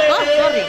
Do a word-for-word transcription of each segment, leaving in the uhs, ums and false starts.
Oh, sorry.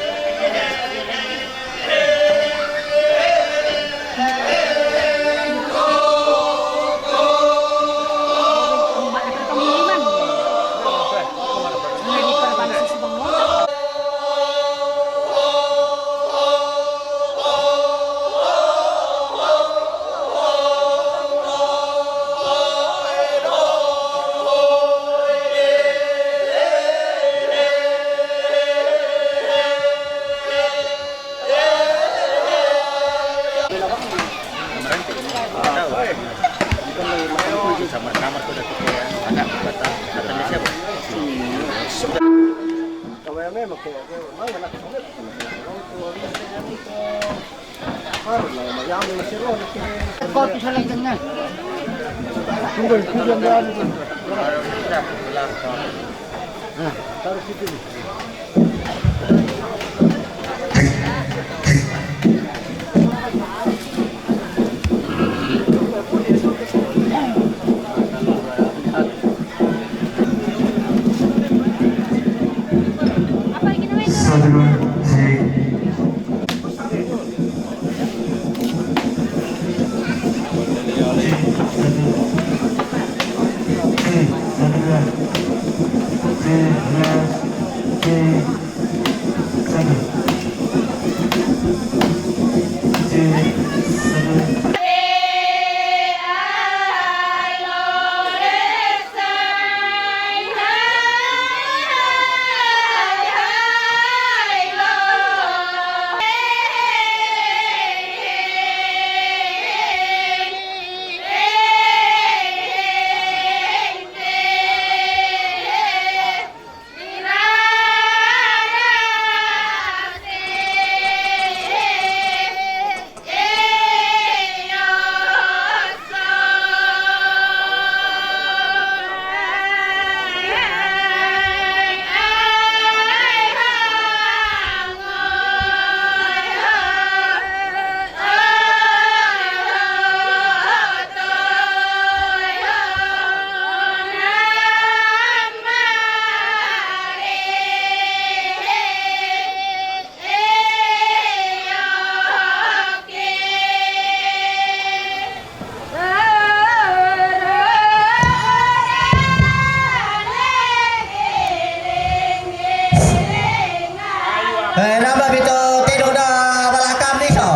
Eh, ramba bito tedong da balakam ni so.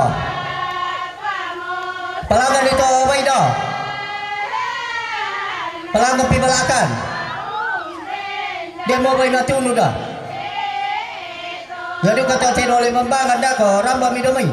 Palanggan bito bai do. Palanggan pi balakam. Dia mo bai na tunu da. Jadi kata tedong le membangan da ko ramba mi do mai.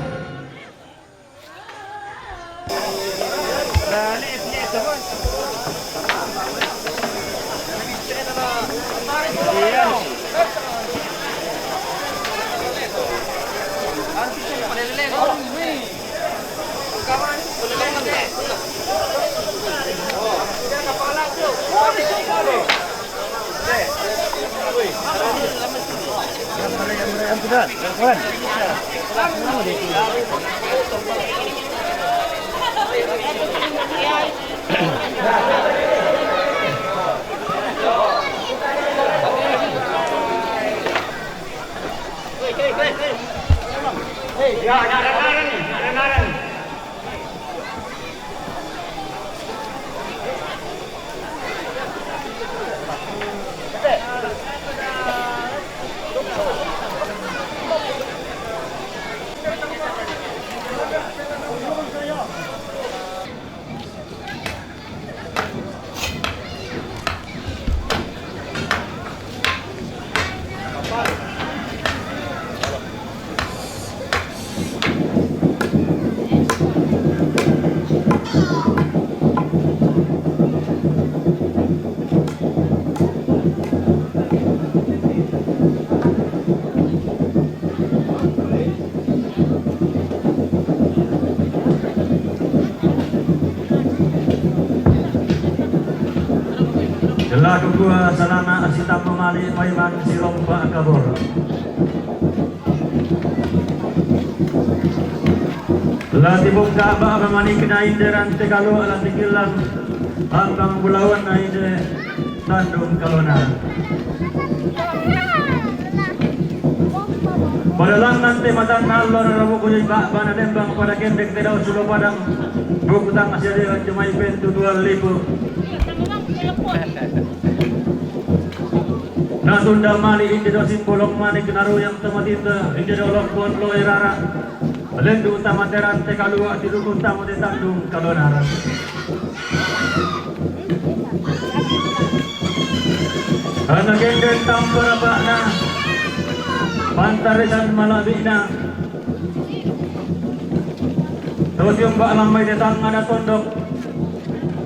Jela kedua salana sitamba malik paiman sirompa kabur. Latibung kaba mamanik nain deran tegalo latikelan. Ampang bulawan na inde tandung kalona. Pada langngan te matanna allo rarabu kujui ba'bana lembang pada kendek te dao sulo padang. Buku tang siaderan jumai pentu dua lipu. Natunda mali inde do simbolong manik naruyang tomatinda inde do lokkuan loe rara. Lendu tama terante kalua tiruku tama te tandung kalonara. Ana genden tampara ba'na. Pantarisan malabina. Tosium ba lambai te tangngana tondok.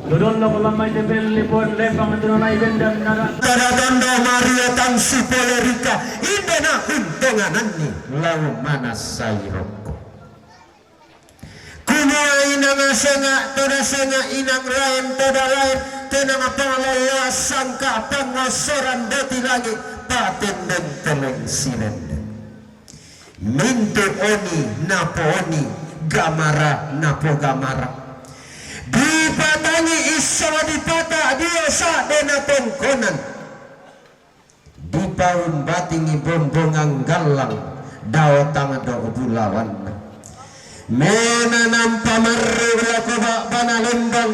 Dodon loko lambai te belli pon lembang tunanai bendan nara. Tada tondo Maria tang sipolerika indana untongananni lau manassai rokko. Kumua inang senga toda senga inang laen toda laen tenang panglolla sangka pangossoran doti langi patenden teleng sirenden. Mintu oni napooni gamara napogamara. Dipatangi isseng dipata dio sa'de natongkonan. Dipaumbatingi bombongan gallang dao tang do bulawanna. Mena nampa marru lako ba'bana lembang.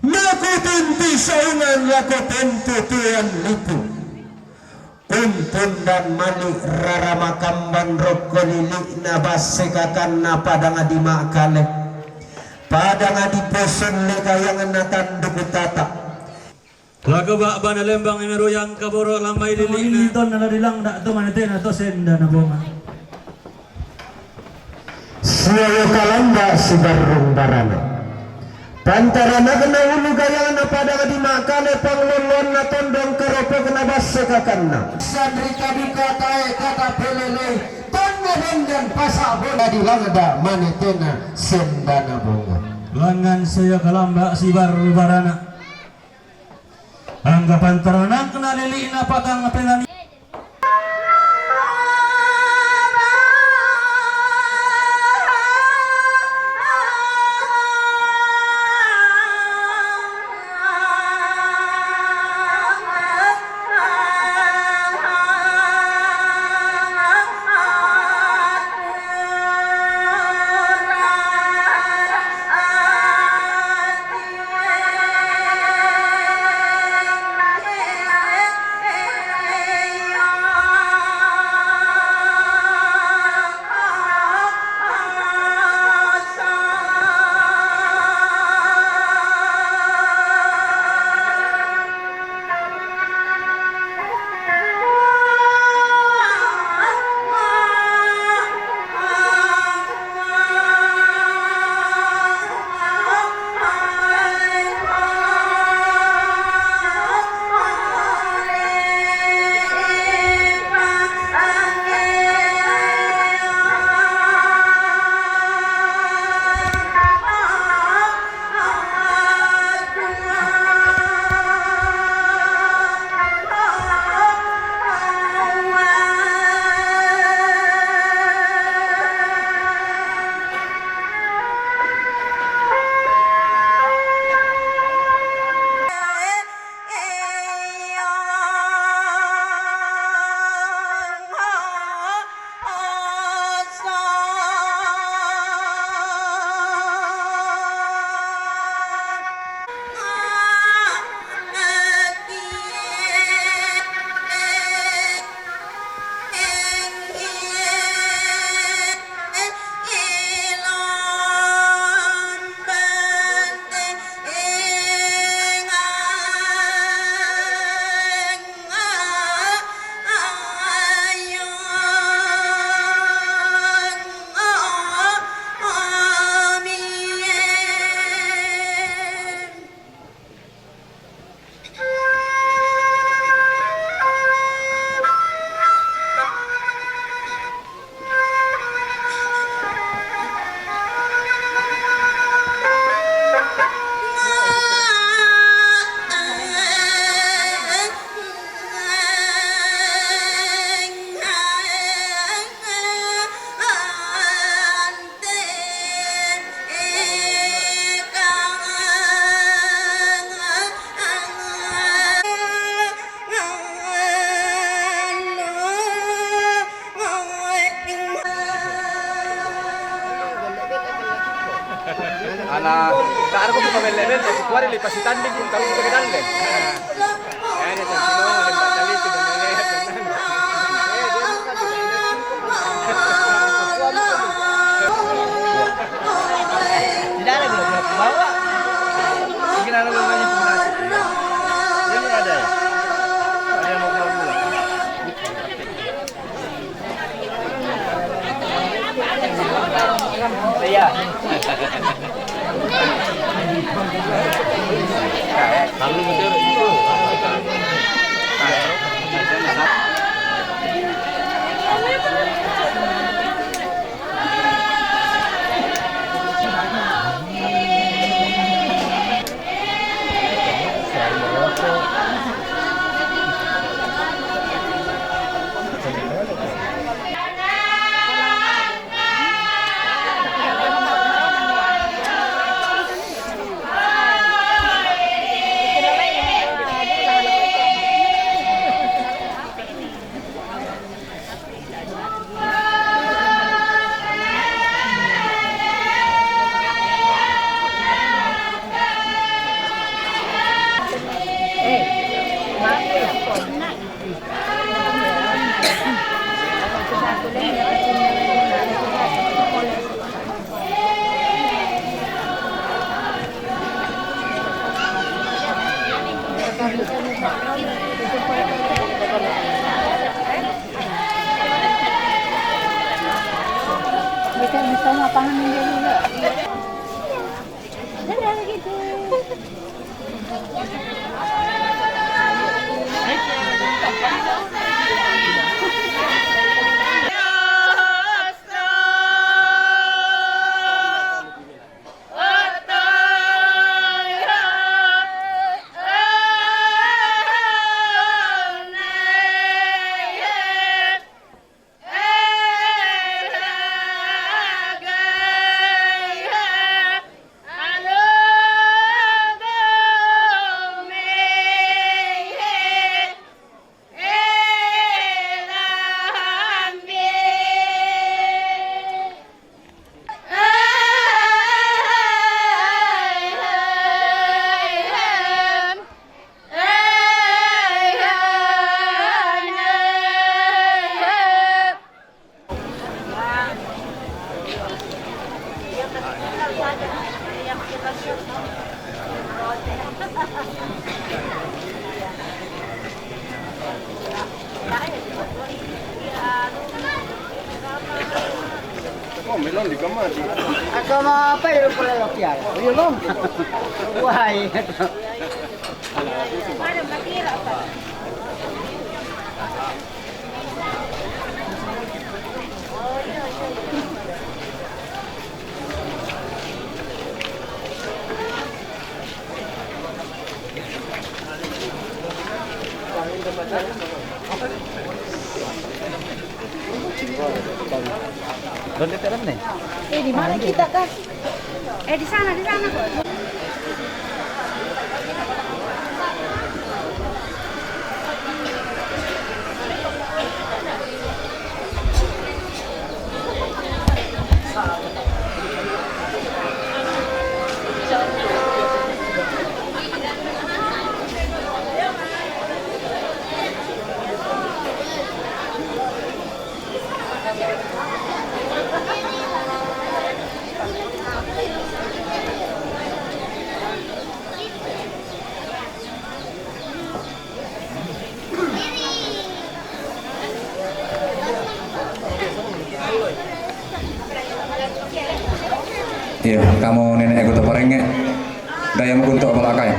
Nakutinti saungan lako tentu tuan lipu. Untundan mani rara makamban rokko lili'na basse kakanna padang di Makale. Padang di Posolle kayanganna tanduk tata. Lako ba'bana lembang inaruyang kaboro lambai lili'na. Tonna la dilangda to manetena to senda na bonga. Siayo kalamba sibarrung barana. Pantaranakna ulu gayana padang di Makale panglolloanna tondong karopokna basse kakanna. Sanrita duka tae kata pelelei tonna dendang pasa bona dilangda manetena sendana bonga. Langngan saya kalamba sibarru barana. Angga pantaranakna lili'na patang penani. Nah, tak ada kok pabelle-belle, ku kuari li pasitanding ku taru ke dalle. Tidak ada gula-gula pembawa. Mungkin ada gulanya pembawa. Ini ada ya? Ada yang mau gula-gula? Iya. Bisa, bisa lapangan yang dia dulu. Dadah, gitu. Oh, melon di kamar. Ako mga pa, yung pala yung kiyala. Ayun lang. Buhay. Doon ka, Teran, eh. Eh, di mana kita, Kak? Eh, di sana, di sana. Iya, kamu nenek aku tuh parenge. Dayam untuk balakai.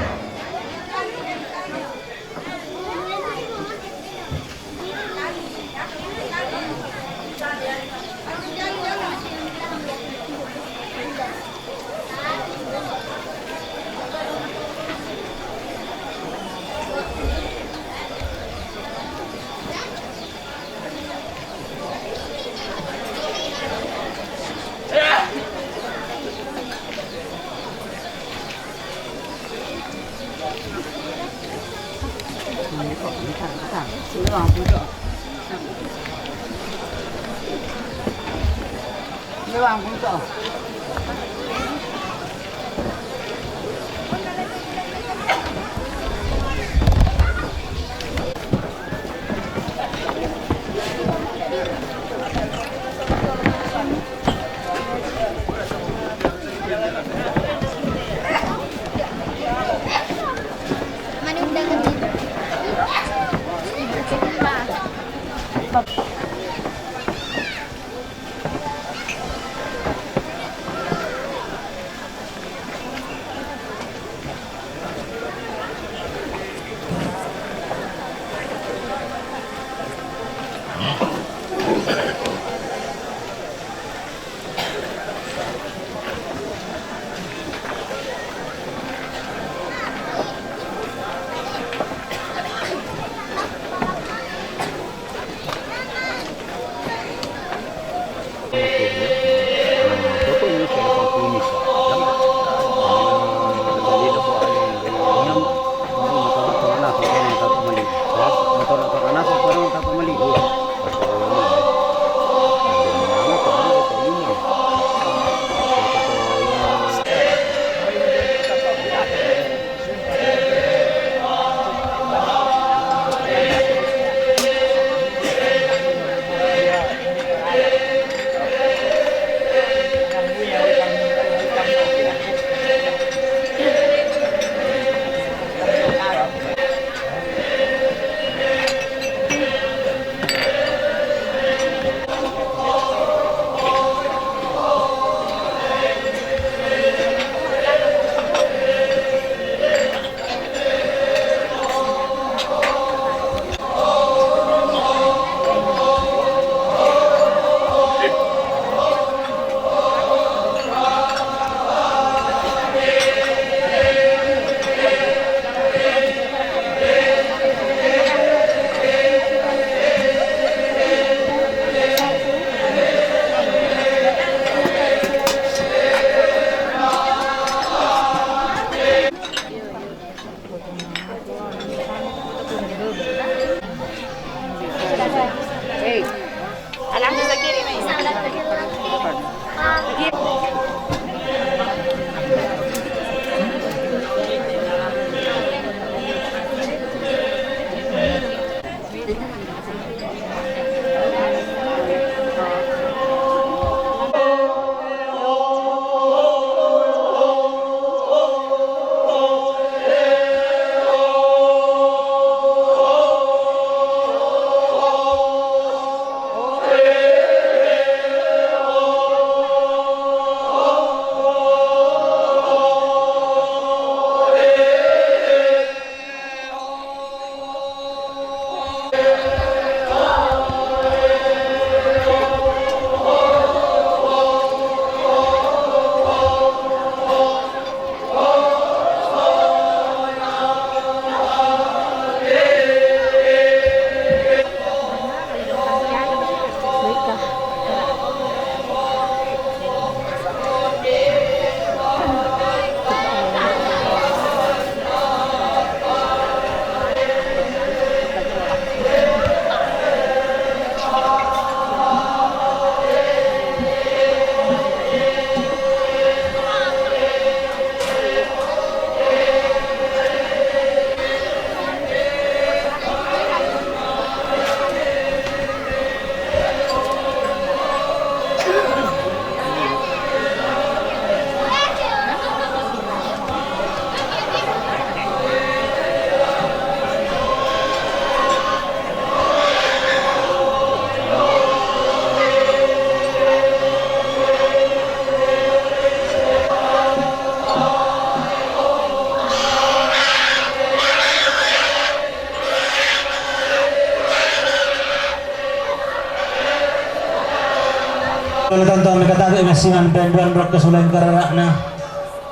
Kalau tonton kata masinan penduan rok kesulen kararana.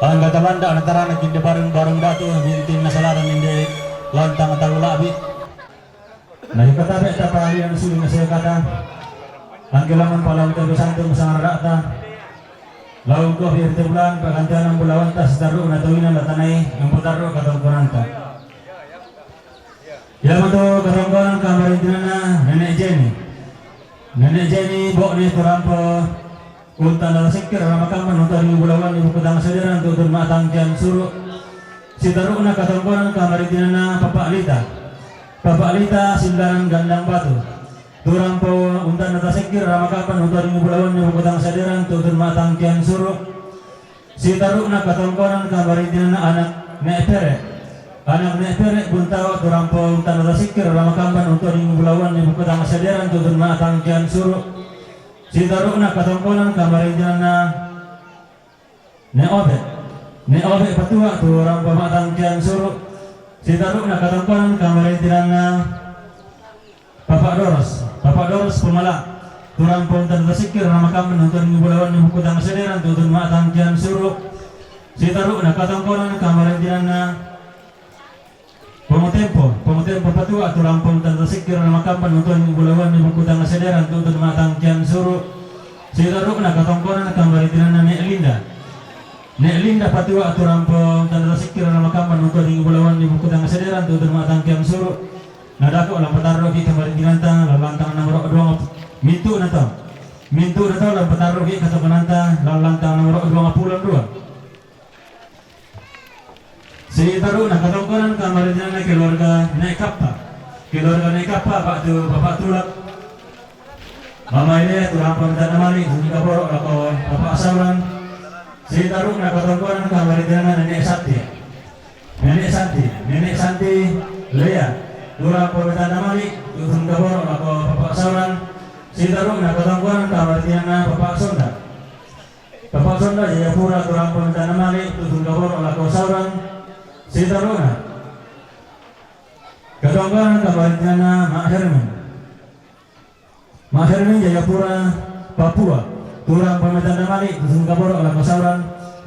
Angga tabanda na tarana kinde barung-barung datu bintin na salaran inde lontang tau labi. Na ikatabe tapalian suli na sekata. Angge laman palau tabe santung sangarata. Lau ko hirte bulan pagantian bulawan tas taru na tawina latanai. Amputarru katongkonanta. Ia mato katongkonan kamarintinana Nenek Jenny. Nenek Jenny bokne turampo unta na sekkir ramakamman unta di bulawan di bukutang sederan tutun matang kian suru. Sitaruna katongkonan kamarintinana Papa Lita. Papa Lita sindaran gandang batu. Turampo unta na tasekkir ramakamman unta di bulawan di bukutang sederan tutun matang kian suru. Sitaruna katongkonan kamarintinana anak Nek Pere. Anak ne' pere' buntao' tu rampong tana tasikkir ramakamban untu' ding bulawan ne buku tang sederan tu'tun ma'tangkian suru'. Sitaru'na katongkonan kamarintinanna ne' obe'. Ne' obe' patua' tu rampong ma'tangkian suru'. Sitaru'na katongkonan kamarintinanna Papa' Doros, Papa' Doros Pamala', tu rampong tana tasikkir ramakamban untu' ding bulawan ne buku tang sederan tu'tun ma'tangkian suru'. Sitaru'na katongkonan kamarintinanna Pongotempo, Pongotempo patua' tu rampong tana tasikkir ramakamban untu' ding bulawan ne buku tang sederan tu'tun ma'tangkian suru'. Sitaru'na katongkonan kamarintinanna Ne' Linda. Ne' Linda patua' tu rampong tana tasikkir ramakamban untu' ding bulawan ne buku tang sederan tu'tun ma'tangkian suru'. Na dako' lam patarruki' kamarintinanta lam lantang nomoro' duang, mintu'na to. Mintu'na to lam patarruki' katongkonanta lam lantang nomoro' duangpulo duwa. Sitaru'na katongkonan kamarintinanna keluarga Ne' Kappa. Keluarga Ne' Kappa ba'tu Papa' Tulak. Mama Ile tu rampong tana mali' tu'tun kaboro' lako Papa' Sauran. Sitaru'na katongkonan kamarintinanna Nene' Santi. Nene' Santi, Nene' Santi Lea tu rampong tana mali' tu'tun kaboro' lako Papa' Sauran. Sitaru'na katongkonan kamarintinanna Papa' Sonda. Papa' Sonda Jayapura tu rampong tana mali' tu'tun kaboro' lako Sauran. Sitaru'na katongkonan kamarintinanna Ma' Hermin. Ma' Hermin Jayapura, Papua, tu rampong tana mali' tu'tun kaboro' lako Sauran.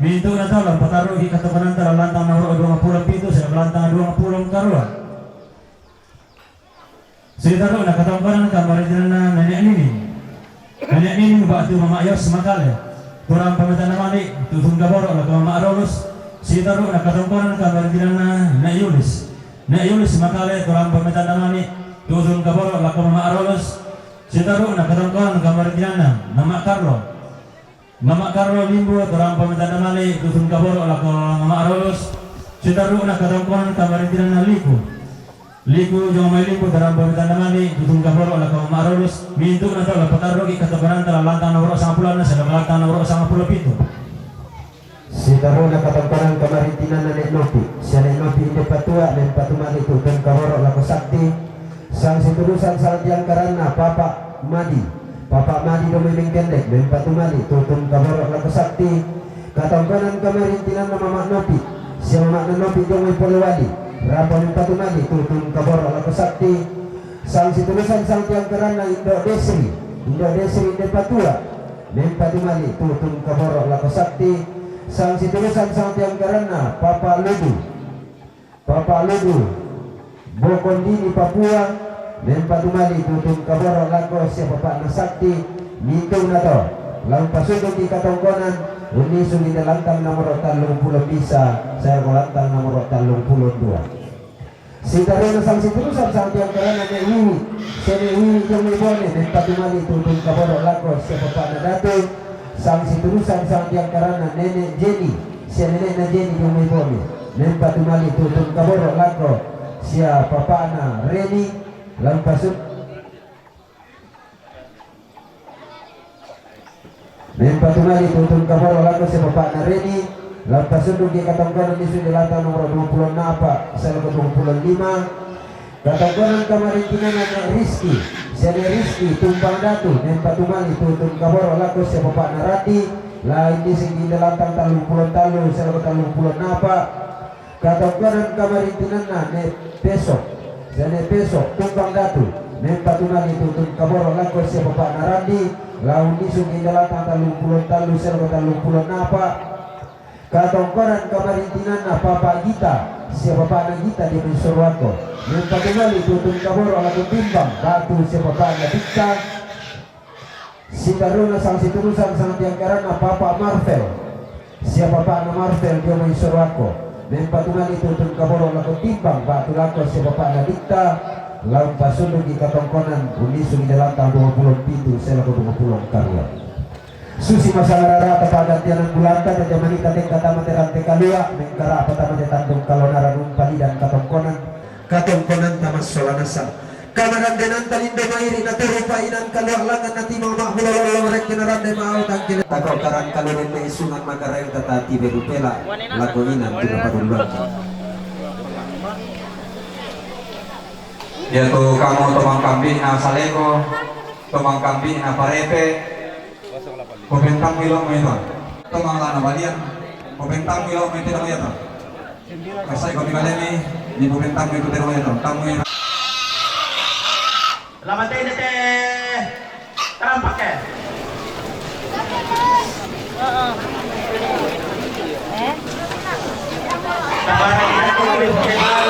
Mintu'na to lam patarruki' katongkonanta lam lantang nomoro' duangpulo pitu siap lantang duangpulo karuwa. Sitaru'na katongkonan kamarintinanna Nene' Nining. Nene' Nining ba'tu Mama' Yos Makale tu rampong tana mali' tu'tun kaboro' lako Mama' Rolus. Sitaru'na katongkonan kamarintinanna Ne' Yulis. Ne' Yulis Makale tu rampong tana mali' tu'tun kaboro' lako Mama' Rolus. Sitaru'na katongkonan kamarintinanna Mama' Karlo. Mama' Karlo Limbu tu rampong tana mali' tu'tun kaboro' lako Mama' Rolus. Sitaru'na katongkonan kamarintinanna Liku. Liku Jong Mai Limbu tu rampong tana mali' tu'tun kaboro' lako Mama' Rolus. Mintu'na to lam patarruki' katongkonanta lam lantang nomoro' sangpulo annang siap lantang nomoro' sangpulo pitu. Sitaru'na katongkonan kamarintinanna Ne' Nopi, sia Ne' Nopi inde patua', mempa tumali' tu'tun kaboro' lako Sakti. Sangsiturusan sangtiangkaranna Papa' Madi, Papa' Madi Domai Mengkendek, mempa tumali' tu'tun kaboro' lako Sakti. Katongkonan kamarintinanna Mama' Nopi, sia Mama' Nopi Domai Polewali, rapa mempa tumali' tu'tun kaboro' lako Sakti. Sangsiturusan sangtiangkaranna Indo' Desri, Indo' Desri inde patua', mempa tumali' tu'tun kaboro' lako Sakti. Sangsiturusan sangtiangkaranna Papa' Ludu, Papa' Ludu Bokondini Papua, mempa tumali' tu'tun kaboro' lako sia papa'na Sakti. Mintu'na to lam pasunduki' katongkonan, unnisung inde lantang nomoro' tallungpulo pisa sae ko lantang nomoro' tallungpulo duwa. Sitaru'na sangsiturusan sangtiangkaranna Ne' Wiwi, sia Ne' Wiwi Jong Mai Bone, mempa tumali' tu'tun kaboro' lako sia papa'na Datu. Sangsiturusan sangtiangkaranna Nene' Jeni, sia nene'na Jeni Jong Mai Bone, mempa tumali' tu'tun kaboro' lako sia papa'na Reni. Lam pasu- Mempa tumali' tu'tun kaboro' lako sia papa'na Reni, lam pasunduki' katongkonan unnisung inde lantang nomoro' duangpulo napa' sae ko duangpulo lima. Katongkonan kamarintinanna Ne' Rizki, sia Ne' Rizki Tumpang Datu, mempa tumali' tu'tun kaboro' lako sia papa'na Rati, la unnisung inde lantang tallungpulo tallu sae ko tallungpulo napa'. Katongkonan kamarintinanna Ne' Pesok, sia Ne' Pesok Tumpang Datu, mempa tumali' tu'tun kaboro' lako sia papa'na Randi, la unnisung inde lantang tallungpulo tallu sae ko tallungpulo napa'. Katongkonan kamarintinanna Papa' Gita, sia papa'na Gita Jong Mai Sorowako, mempa tumali' tu'tun kaboro' lako Timbang ba'tu sia papa'na Dikta. Sitaru'na sangsiturusan sangtiangkaranna Papa' Marvel, sia papa'na Marvel Jong Mai Sorowako, mempa tumali' tu'tun kaboro' lako Timbang ba'tu lako sia papa'na Dikta. Lam pasunduki' katongkonan unnisung inde lantang duangpulo pitu sae ko duangpulo karuwa. Susi masangarara tapa'gantianan bulanta, tajamani tatengka tama te rante kalua', mengkara'pa tama te tandung kalonaran, umpalidan katongkonan, katongkonanta massola nasang. Kamadandenanta lindo mairi' naturupa inang kalua' langngan natimang ma'bula lolong rekke narande ma'au tangkile. Tako' karang kalua' dende isungan makaraeng tatati beru pela' lako inang tu napadulluang. Iya tu kamu tomang kambing na saleko, tomang kambing na parepe, ko pentang milo mo ito. Tomang lana balian, ko pentang milo mo ito na ito. Kasai ko ni kalemi, ni ko pentang milo ito na ito. Tamu ito. Lama tende te. Tarampak ya. Tabarang kita tuh,